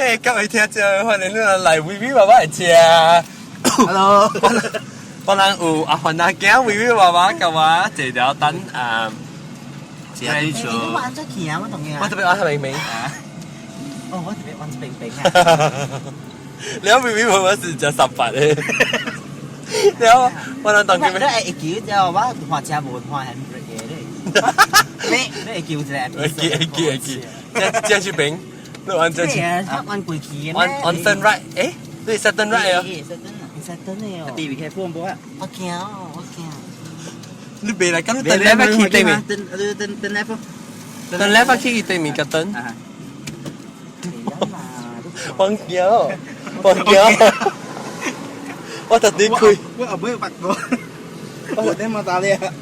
嘿，各位聽眾，歡迎你來微微爸爸的車。 Hello，幫人有阿凡阿囝微微爸爸佮我坐著等啊，這你你玩咗去啊？我同你啊。我特別玩明明。哦，我特別玩冰冰啊。你微微爸爸是食18的。了，我人當你會記之後，我換車無換 handbrake 嘅咧。你會記一個？會記會記會記。這這是邊？你玩這是？玩過去嘅玩玩 turn right？誒，你是 turn right 啊？turn 的哦。地皮開破唔啊？我驚哦，我驚。你別來，咁你 turn left 去對面。 turn turn turn left。 turn left 去對面個燈。忘記，忘記。我特地開。我後尾白過。我點嘛打你啊？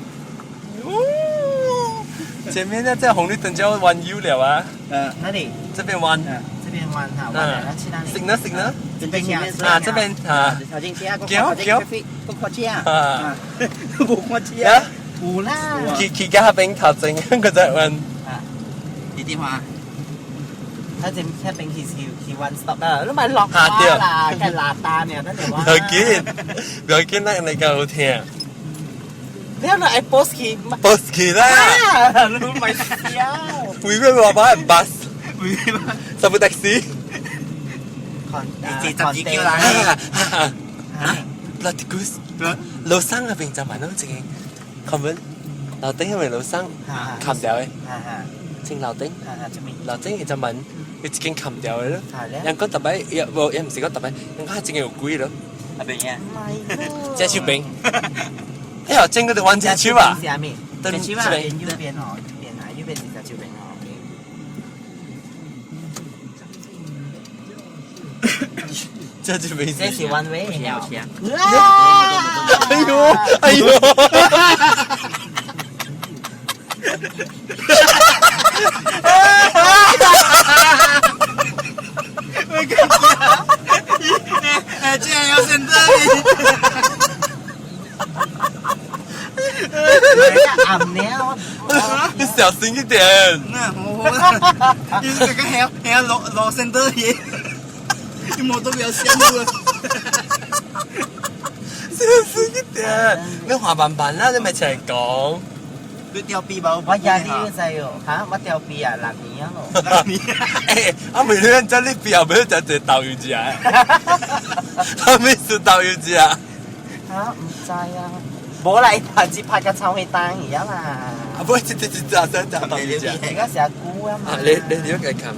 前面那這紅綠燈叫彎右了啊。嗯，哪裡？這邊彎。這邊彎哈，彎來去哪裡？行啦行啦。這邊啊，這邊啊。頭先車，叫叫，個看車啊。無看車啊。有啦。去去加邊頭前，個在彎。啊。你電話。他這邊去去 one stop 啦，你咪落花啦，梗係落單呀，等陣唔要緊，唔要緊，咱來較好聽。你有來 post 去？post 去啦！你咪笑。會咩話把人 bus？十部的士。你這十幾叫人。 Bloody goose！老生嗰邊就買到一間，看門樓頂係咪老生？冚掉嘅。正樓頂。樓頂伊就問，伊一間冚掉嘅咯。人講特別，也無也毋是講特別，人講真有鬼咯。阿邊啊？這手邊。哎呀，整個就彎正手啊！正手啊！右邊哦，右邊啊，右邊是正手邊哦。這就沒這是 one way。哎呦，哎呦！我跟你講，哎，竟然要選這裡！暗了，你小心一點。那我，你這個還要落落選這裡，你摩托不要閃了。小心一點，你滑慢慢啦，你咪齊講。你掉臂包？我壓力就知哦，嚇，我掉臂啊，6年啊咯。6年。欸，阿妹，你真你臂後尾就一豆油食，阿妹是豆油食。嚇，唔知啊，無啦，拍只拍個臭氣單而啊嘛。啊，不，這這這這這這豆油食。而家成久啊嘛。啊，你你點解看？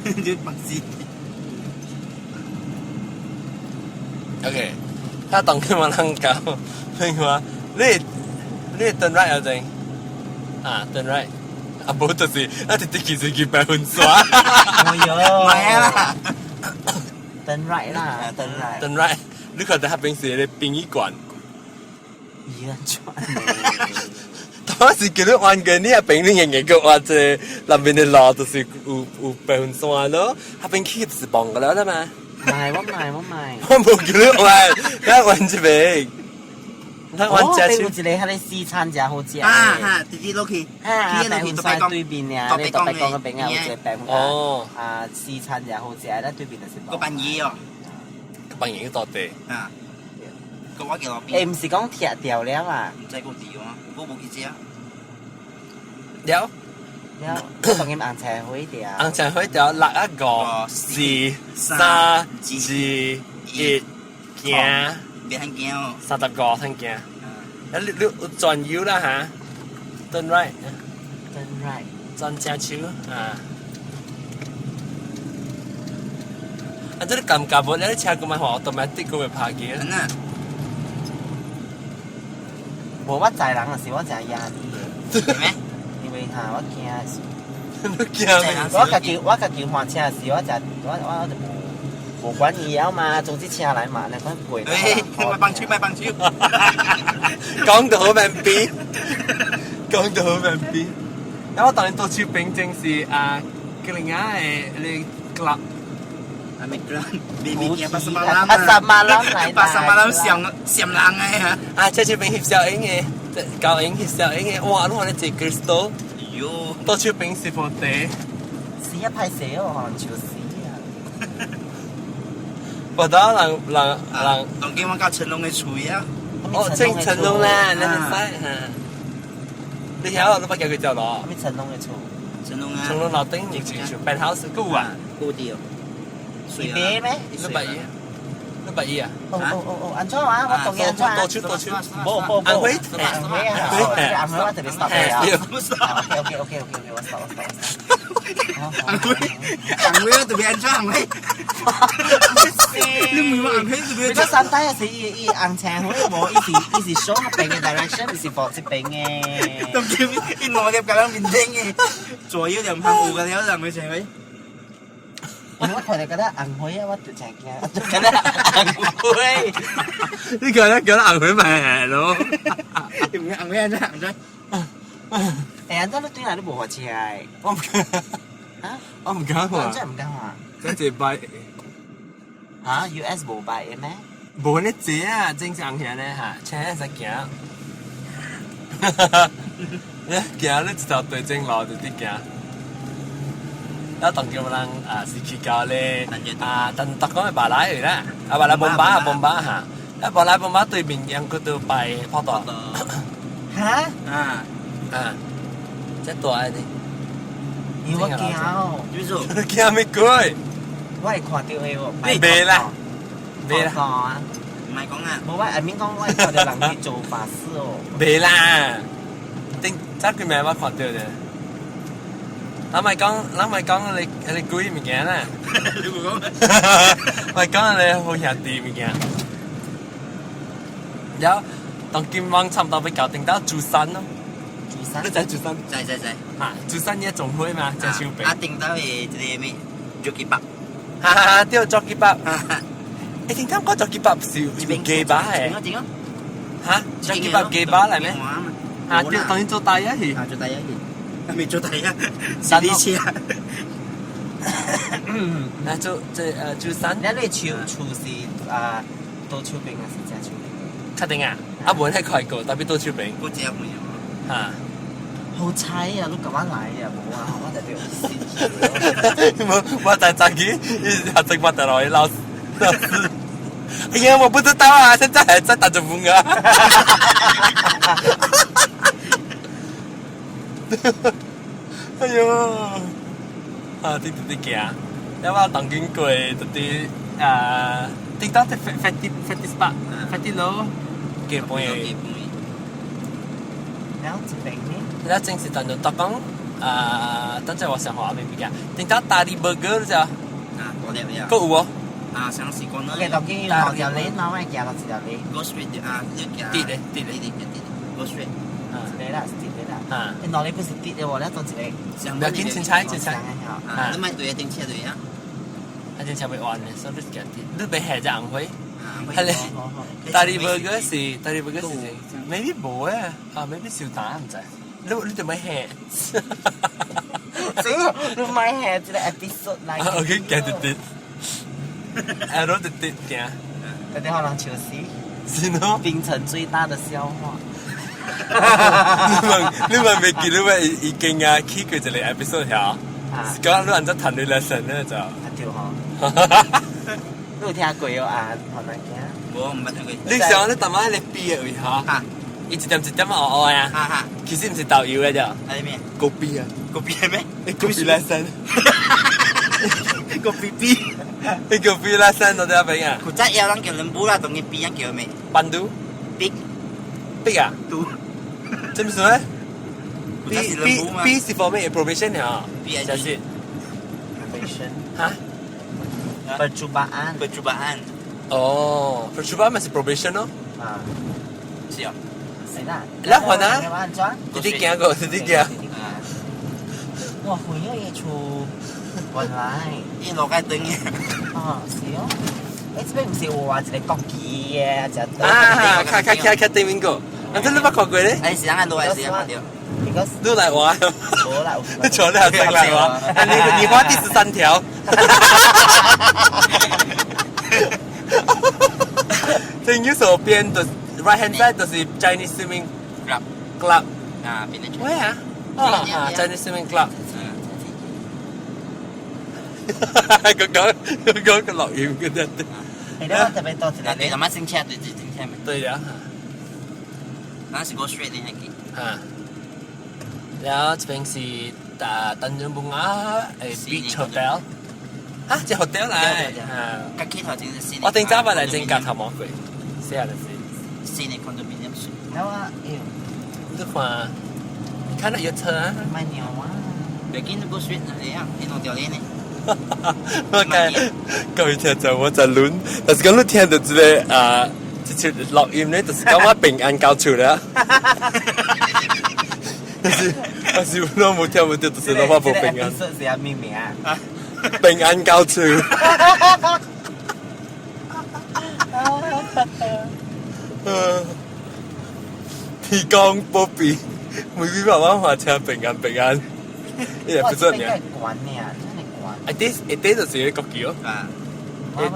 你白痴。 OK，他當佢話能搞，明嘛？你。你 turn right 啊定？啊 turn right，啊無就是，啊直直其實去白雲山。哎呦，唔係啊，turn right 啦，turn right。 turn right，你看在那邊是個殯儀館。醫院轉。當時叫你彎過，你也平你硬硬個彎這南邊的路就是有白雲山咯，那邊去就是傍個了啦嘛。唔係，我唔係，我唔係。我無叫你彎，你彎這邊。哦，有一個彼個西餐誠好食。啊哈，直接落去。啊，白雲山對面爾，你大伯公嗰邊啊，有一個白雲哦。啊，西餐誠好食，咱對面就是。個半夜哦。個半夜到底。啊。個我叫路邊。欸，毋是講拆掉了啊？毋知個地方，我無去食。了。了，當今紅菜火條。紅菜火條六啊五四三二一，行。袂通行哦。35通行。啊，你轉右啦嚇，turn right， turn right，轉正手啊。啊，這你感覺無？你車咁樣滑，automatic 佢會拍機。嗯啊。無，我載人的時，我誠壓力的。咩？因為哈，我驚。你驚？我家己換車的時，我誠我我就無。無管伊了嘛，總之車來嘛，那款過。欸，賣幫手，賣幫手。講到好明邊，講到好明邊。那我當年到手邊正是啊，吉林亞的那個 club。啊，咪 club，咪咪驚巴沙馬蘭。巴沙馬蘭來。巴沙馬蘭上上人的哈。啊，這手邊翕小影的，高影翕小影的，哇！你看咧坐 Crystal。喲。到手邊是部茶。是真正歹勢哦，予人笑死啊！我當人人人，當今我到成龍的厝啊。哦，正成龍啦，你會使嚇？你曉你捌叫佢做咯？啥物成龍的厝？成龍啊！成龍樓頂有一處 penthouse 夠啊？夠啲哦。是買咩？600億，600億啊！哦哦哦哦，按怎啊？我當然按怎啊？多出多出，無無無，安徽，安徽啊！安徽我特別 stop 啊！OK OK OK OK OK，我 stop 我 stop。安徽，安徽我特別按怎安徽？你唔係話安徽特別？你講三代是伊伊紅青灰無？伊是 show 那邊嘅 direction，毋是放這邊嘅。當今伊兩粒甲咱面頂嘅，左右兩旁有個了人會成位。我看著覺得紅灰啊，我就真驚，覺得紅灰。你覺得覺得紅灰咪係咯？你唔係紅灰按怎按怎？欸，按怎你對來你無換車的？我唔敢。啊？我唔敢看。真唔敢看。這一擺。嚇？US 無擺的咩？無呢濟啊，正常遐咧嚇，車會使行。你行你一條對正路就佇行。啊，當叫人啊是去到咧啊，但逐講係馬來去啦，啊馬來bomba啊bomba嚇，啊馬來bomba對面ยัง個都擺跑道。嚇？啊啊，這大的。因為我驚哦。點做？驚咩鬼？我會看到的喎。袂啦，袂啦。唔係講啊。無我下面講，我會看到人去做法事哦。袂啦，頂早幾暝我看到的。咱咪講，咱咪講你你鬼物件啦。你冇講。咪講你好兄弟物件。然後當今晚差唔多欲搞定到珠山咯。珠山？你知珠山？知知知。啊，珠山夜總會嘛，真收病。啊，頂到的這個咩？Jockey Park。哈哈哈，對，Jockey Park。欸，聽講 Jockey Park 是雞巴的。點啊？哈？Jockey Park 雞巴來咩？啊，對，當然做大一去。啊，做大一去。未做第一，是呢次啊！那做這珠山。你你厝厝是啊，倒手邊還是正手邊？確定啊？啊，無太快過，特別倒手邊。我這朋友。嚇！好彩啊！你咁晚來啊，無啊，我就對死。我我在早起，一下子我得落去老師老師。哎呀，我不知道啊，現在還在打着風啊。哎喲，啊，滴滴滴行，了我當經過就佇啊，頂到佇 Fatty Fatty Spa Fatty 樓隔壁。了這邊呢？了正是當陣逐講啊，等陣我想話咩物件，頂到大力 burger 只。啊，大粒呀。閣有無？啊，上時講 OK，當今兩條鏈嘛，我行落一條鏈。 Go straight 啊，你行。直的，直的，直的，直的，Go straight。一個啦，是一個啦。啊。你哪裡不是直的喎？你當一個。唔要緊，凊彩，凊彩。啊，你莫對啊，停車對啊。啊，停車袂完的，所以你行直，你袂下只紅灰。係咧，大力 burger 是大力 burger 是，maybe 無誒，啊，maybe 小打唔知。你你做咩下？死，你莫下這個 episode 來。 OK，行直直，下路直直行。嗰啲可能笑死。是喏。檳城最大的笑話。你問你問未記你問已經啊起過一個 episode 曉？是講你按怎談你 lesson 咧就。啊對吼。你有聽過哦啊？好難聽。無，毋捌聽過。你想你逐擺咧比的位吼？伊一點一點學學啊。其實毋是導遊的啫。係咩？高比啊。高比係咩？高比 lesson。個 B B。你高比 lesson 到底邊啊？古早有人叫人補啦，當佢比人叫咩？班都。逼。逼啊？都。真是咩？B B B 是 for 咩？Probation 啊？ B 就是。 Probation。哈？Percubaan。 Percubaan。哦，percubaan 咪是 probation 咯。啊。是啊。是啦。你還啊？你啲行過，你啲行。哇，回咗嘢厝，原來。伊落街燈嘅。啊，是哦。欸，這邊毋是有話一個國旗嘅，一個。啊，卡卡卡卡對面個，啊，這你捌看過咧？哎，是人落來是人看到。你來玩？無啦，你坐你後生來玩？啊，你你畫第13條。正右手邊就是 right hand side 就是 Chinese Swimming Club Club。啊，邊個？喂啊！啊，Chinese Swimming Club。佢講佢講個落雨嗰啲。你我特別多一個。對，咱們先車對對先車咪。對了。咱是過水的那個。啊。然後這邊是大丹絨布亞誒 Beach Hotel。啊，這 hotel 嚟。啊。我頂早捌來整夾頭毛過，寫下就是。新的 condominium。然後啊，哎呦。你看，你看到有車啊？買鳥啊！別緊，你過水那樣，你弄掉臉呢？我講，各位聽眾，我在錄，但是講你聽到這個啊，這出錄音咧，就是講我平安交厝了。但是我冇聽唔到，就是我無平安。是啥物名啊？平安交厝。天公保庇，每每爸爸話車平安平安。你也不做呢？管呢，真係管。一啲一啲就是國旗咯。啊。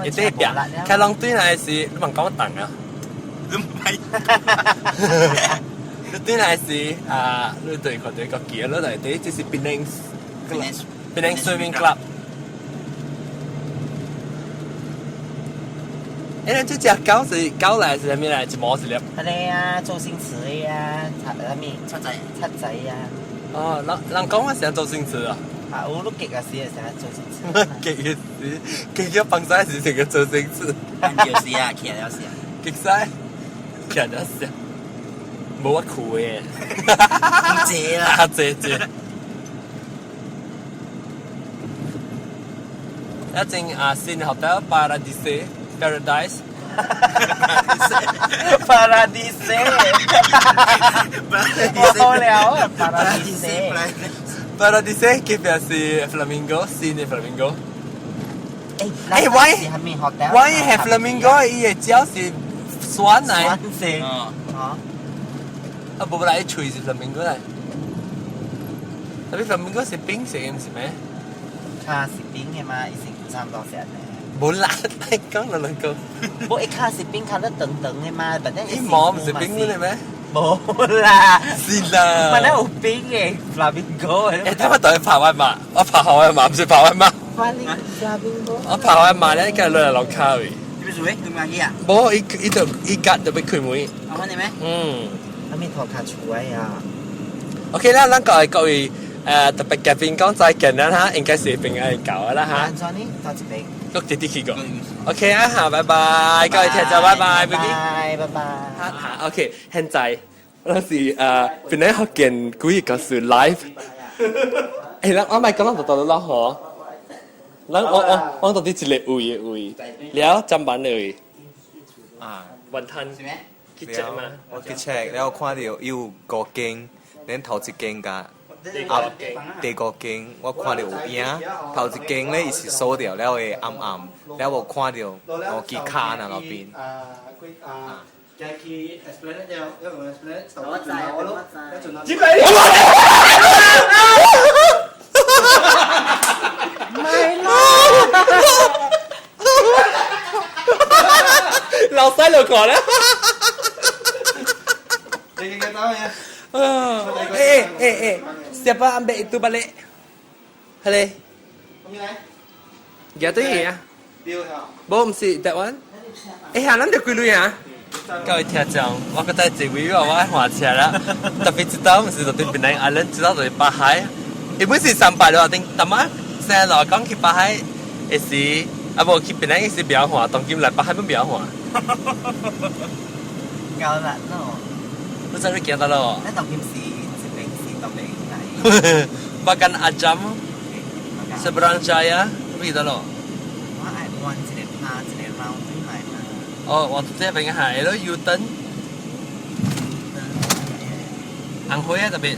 一啲壁，開浪對來是，你問講我等啊？你唔係。你對來是啊，你對看對國旗啊，你來啲這是檳城，檳城 Swimming Club。誒，咱這隻狗是狗來是啥物來？一毛一粒。係啊，周星馳啊，啥物？七仔。七仔啊。哦，人講我成周星馳啊。啊，我都極啊，時成日周星馳。極嘅時，極咗放晒時成個周星馳。就是啊，騎了是啊。極晒，騎了是啊。無我苦嘅。唔濟啦。濟濟。一正啊，新學到 Paradise Paradise。 Paradise。無聊啊，Paradise。 Paradise 隔壁是 Flamingo，新的 Flamingo。誒，why why 係 Flamingo？伊個腳是酸嚟。酸性。哦。啊，無來喙是 Flamingo 嚟。特別 Flamingo 是冰色嘅，唔是咩？卡是冰嘅嘛，伊是差唔多成。無啦，你講兩兩個。無，伊卡是冰，卡得長長嘅嘛，反正伊毛唔是冰嘅咩？無啦。是啦。本來有冰嘅 Flamingo。誒，他們到底拍外馬，我拍好外馬，唔是拍外馬。 Flamingo。我拍外馬咧，佢落來樓卡位。你做咩？你買機啊？無，伊伊就伊夾就要開門。阿媽你咩？嗯。阿咪頭卡厝啊。 OK 啦，咱各位各位特別嘉賓講再見啦哈，應該是平安到啦哈。安怎呢？到這邊。我直直去過。OK 啊，好，拜拜，各位聽眾，拜拜，拜拜，拜拜。好，OK，現在我是本來福建幾個是 live。誒，咱我咪講咱就到了嗬。咱我到底一個位的位，了砧板的位。啊，雲吞。去食嘛？我去 check，了看到有五間，恁頭一間佮啊，第五間我看到有影，頭一間咧伊是鎖掉了會暗暗，了無看到五支跤那路邊。老細就講啦。Eh eh eh, siapa ambil itu balik? Hale. Ya tu ya. Bom si that one. 哎呀，咱就幾類啊？各位聽眾，我覺得這位我愛換車啦，特別知道唔是就對檳城阿倫知道就是北海，伊本是300多頂，但係成日講去北海，會時啊無去檳城會時袂曉換，當今來北海本袂曉換。夠啦，喏。你知你行到咯？咱當今是這邊是當邊來。 Bagan Ajam, Seberang Jaya, pergi tak lo? 我愛彎一個拍一個繞轉來嘛。哦，我這邊係咯，U turn。紅灰啊，特別。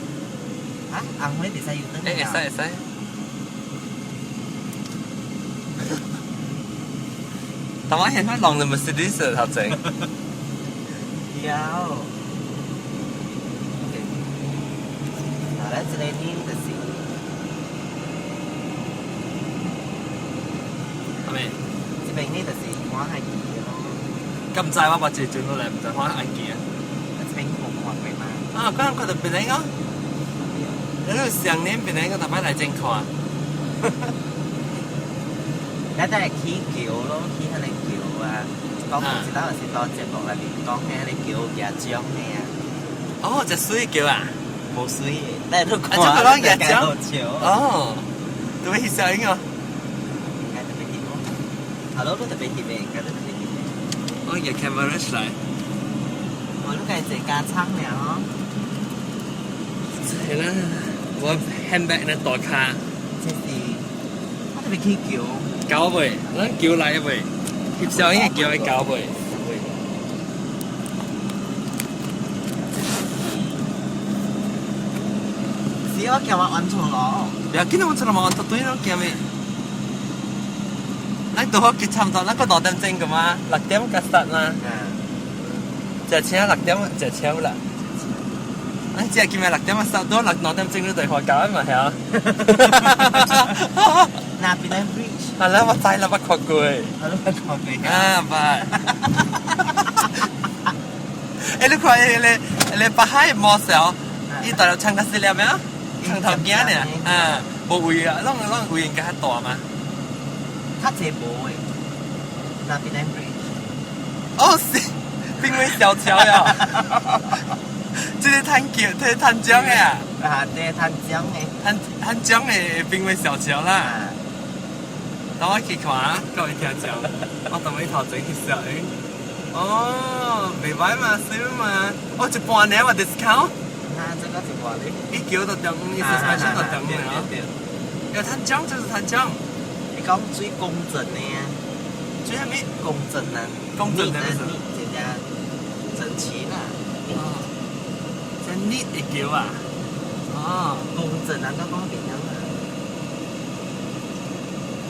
啊，紅灰會使 U turn。誒，會使會使。但我現在弄的 Mercedes 頭前。有。OK。嗱，咱這個呢就是。係咪？這邊呢就是看海記咯。咁知我把這轉落來，唔知看海記啊。這邊無看過嘛？啊，剛剛看到檳城哦。你上年檳城個特擺來真看。咱等下起橋咯，起彼个橋啊。講一道是到節目內面講彼個橋舉獎的啊。哦，這水橋啊？無水的，但你看，啊，這個攏舉獎。哦，哦，特別翕相哦。應該特別翕哦。好咯，你特別翕的，應該特別翕的。我舉 camera 出來。我你家坐加倉了哦。係啦，我 handbag 呢大卡。這是我特別起橋。搞未？咱橋來未？翕相應該橋會搞未？是我叫我按錯咯。不要緊，我出來嘛，按錯對咯，驚咩？咱拄好去差不多，咱個2點鐘個嘛，6點甲實嘛。食車6點食車啦。咱只今日6點實到六2點鐘你對話搞嘛係啊？那邊咧 bridge？係啦，我知啦，我看過。我都看過。啊，捌。欸，你看迄個迄個北海魔獸，伊大陸唱較細粒咩？長頭頸爾，啊，無位啊，攏攏位應該較大嘛。較濟無的，那邊咧 bridge？哦，是，邊位小橋呀？這個趁橋，這個趁江的啊？啊，這個趁江的。趁趁江的邊位小橋啦。等我去看，各位聽眾，我同你頭前去小影。哦，袂歹嘛，水嘛，哦，一半爾嘛 discount。啊，這個一半咧。一橋就中，伊 suspension 就中了。有趁江就是趁江。你講水公正的啊？水啥物？公正啊。公正的意思。真正整齊啦。哦。這 neat 的橋啊。哦。公正啊，都講袂曉啊。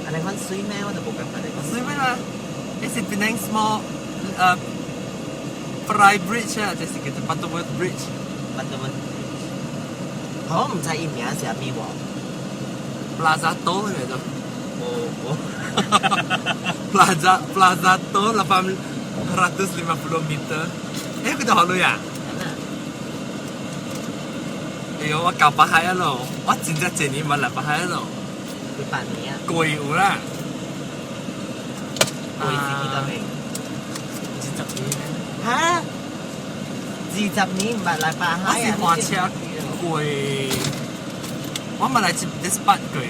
啊，你看水咩？我就無感覺你講。水咩啦？呢是 Penang Small 誒 Fly Bridge 啊，這是叫做 Butterworth Bridge。 Butterworth Bridge。我毋知伊名是啥物喎。 Plaza Tol 嚟做。無無。 Plaza Plaza Tol 850 meter。欸，佢度學女啊？哎呦，我到北海咯，我真正這年捌來北海咯。幾百年啊？過有啦。過是幾多年？ 20年。哈？20年毋捌來北海我是換車過，我捌來這這八過。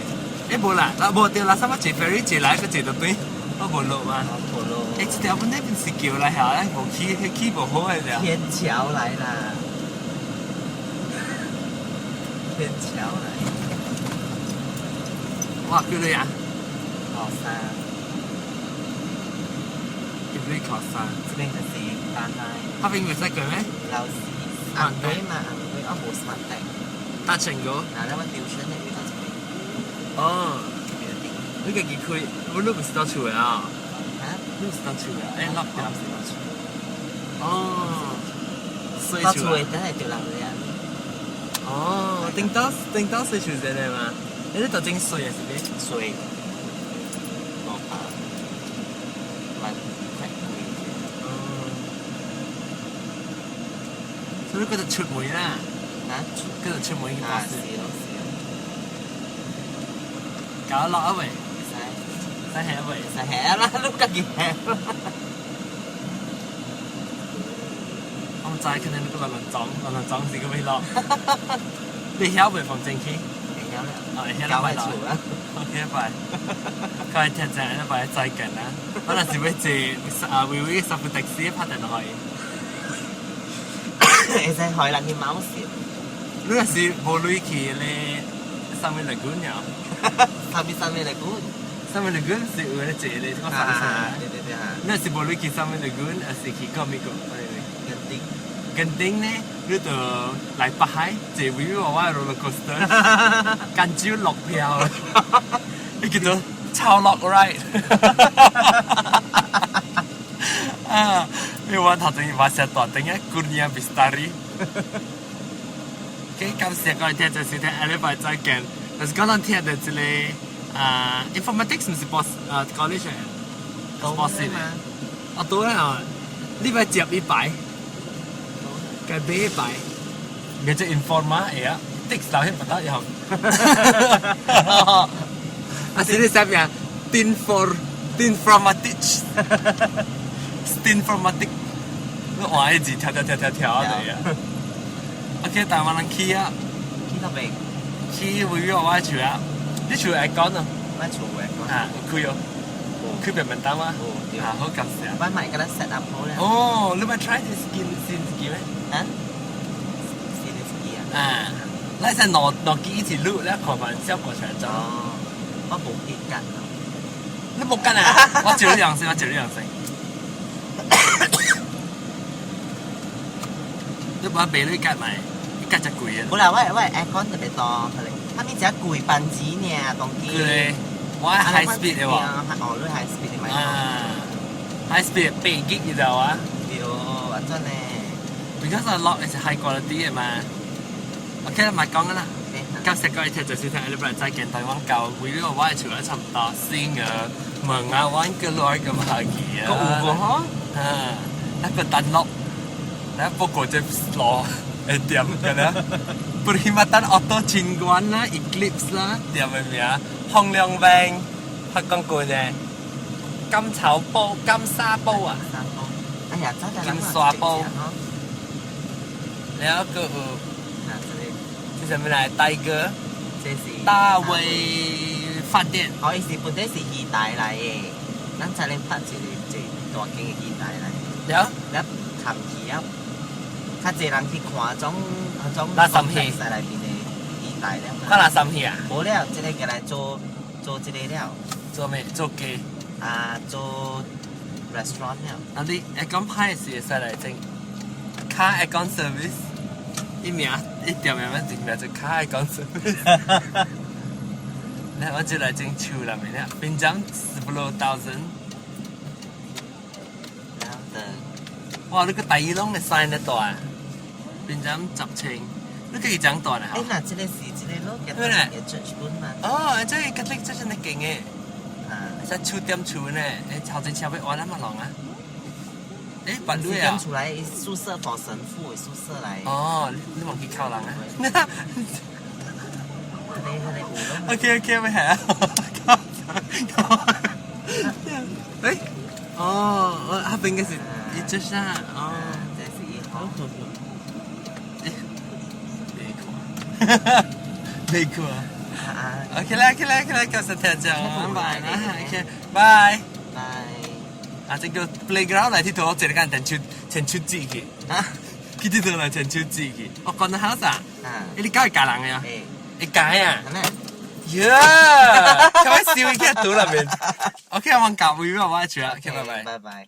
欸，無啦，啊無對啦，啥物坐 ferry 坐來閣坐倒轉，我無落嘛。無落。欸，這條本那邊是橋來下，無起起無好的了。天橋來啦！天橋來。哇，叫你啊？靠山。叫你靠山。這邊就是北海。那邊袂使過咩？老師，紅龜嘛，紅龜，我無 smart 帶。搭成個。嗱，咱阮丟身的遇到這邊。哦。你家己開，我你毋是到厝的啊？啊？你毋是到厝的？欸，落掉。是到厝。哦。到厝的等下就人的啊。哦，頂到頂到水厝這裡嘛？欸，你到真水的是咩？水。無怕。蠻快貴的。哦。所以嗰度出門啦。啊？嗰度出門去啊，是咯是咯。搞落一位。會使。使下一位。使下啦，你家己下。我毋知，可能你個落輪裝，落輪裝是個未落。你曉袂放進去？會曉啦。哦，會曉啦，拜厝啊。 OK，拜。佢聽正，你拜再見啦。我若是欲坐啊，微微十部的士拍電話。會使害人去貓屎。你若是無鐳去咧，Sunway Lagoon 了。啥物 Sunway Lagoon？ Sunway Lagoon 是有咧坐咧，這個山上。對對對哈。你若是無鐳去 Sunway Lagoon，還是去個咪個？ Genting。 Genting 呢，你就來北海坐微微娃娃 roller coaster，甘蕉落票，你叫做超落 ride。啊！你我頭前話成大頂啊，Kurnia Bistari。OK，感謝各位聽眾收聽，下禮拜再見。但是講咱聽到這個啊，informatics 毋是博啊 college 的，博士的。啊對啊，你欲接一排，該買一排，叫做 informa 會啊，tics 留彼不得以後。啊是你啥名？Tinfor。Stinformatic，Stinformatic，你換一字跳跳跳跳跳啊！OK，台灣人去啊，去到邊？去位於我嘅厝啊，你厝會講啊？我厝會講。啊，開哦，開別門單嗎？啊，好感謝。我買個咱 set up 好了。哦，你咪 try 啲 skin 先機咩？啊？新機啊？啊，你係攞攞機一起錄咧，看看效果出來怎？哦，我冇結緊。你冇緊啊？我照你樣先，我照你樣先。你把俾你夾埋，夾隻貴啊！冇啦，我 aircon 特別多，佢哋，他們只貴班子呢，當機。佢我係 high speed 嘅喎。哦，你 high speed 嘅咪？啊，high speed 8 gig 你知道啊？對，我真呢。 Because 我落係 high quality 嘅嘛。OK 啦，咪講啦。今日個一聽就是聽你本來再見台灣教，為咗我係除咗差唔多先嘅問啊，玩個來個馬機啊。個有個嗬？啊，那個單落，那不過就落會點嘅咧？Perkhidmatan Auto 清關啦，Eclipse 啦，點嘅名？洪良榮，拍廣告呢？甘草煲、金沙煲啊！沙煲，哎呀，真係金沙煲。然後個有，這什麼來？大哥，這是大衛飯店。哦，伊是本底是魚台來的，咱才能拍一個一大間的魚台來。了，了冚起啊，較濟人去看種種垃圾戲內面的魚台了。看垃圾戲啊？無了，這個過來做做這個了。做咩？做雞？啊，做 restaurant 了。啊，你會講歹是會使來整卡 aircon service，伊名伊店名乜名就卡 aircon service。來，我就來整厝內面了，平常10,000。了的。哇！你個大攏會使得大，平常10千，你個一張大咧？哎，那這個是這個咯，對咧， church 本嘛。哦，這個 Catholic 這是那間的。啊，在厝點厝呢，哎，頭前車要換啊嘛攏啊。哎，辦對啊。出來宿舍放神父的宿舍來。哦，你忘記敲人啊？你 OK OK，咪係啊。哎，哦，我那邊嘅是一隻啥？哦，這是一號。沒看，沒看。OK 啦，OK 啦，OK 啦，今日聽講，拜拜，OK，拜。拜。啊，這個 playground 來佚佗，我一個間彈手牽手指去。啊？去佚佗來牽手指去。我講得好啥？啊。你教會教人的啊？會教啊？呀！開玩笑，伊去賭內面。OK，我教會我我去啊。OK，拜拜。拜拜。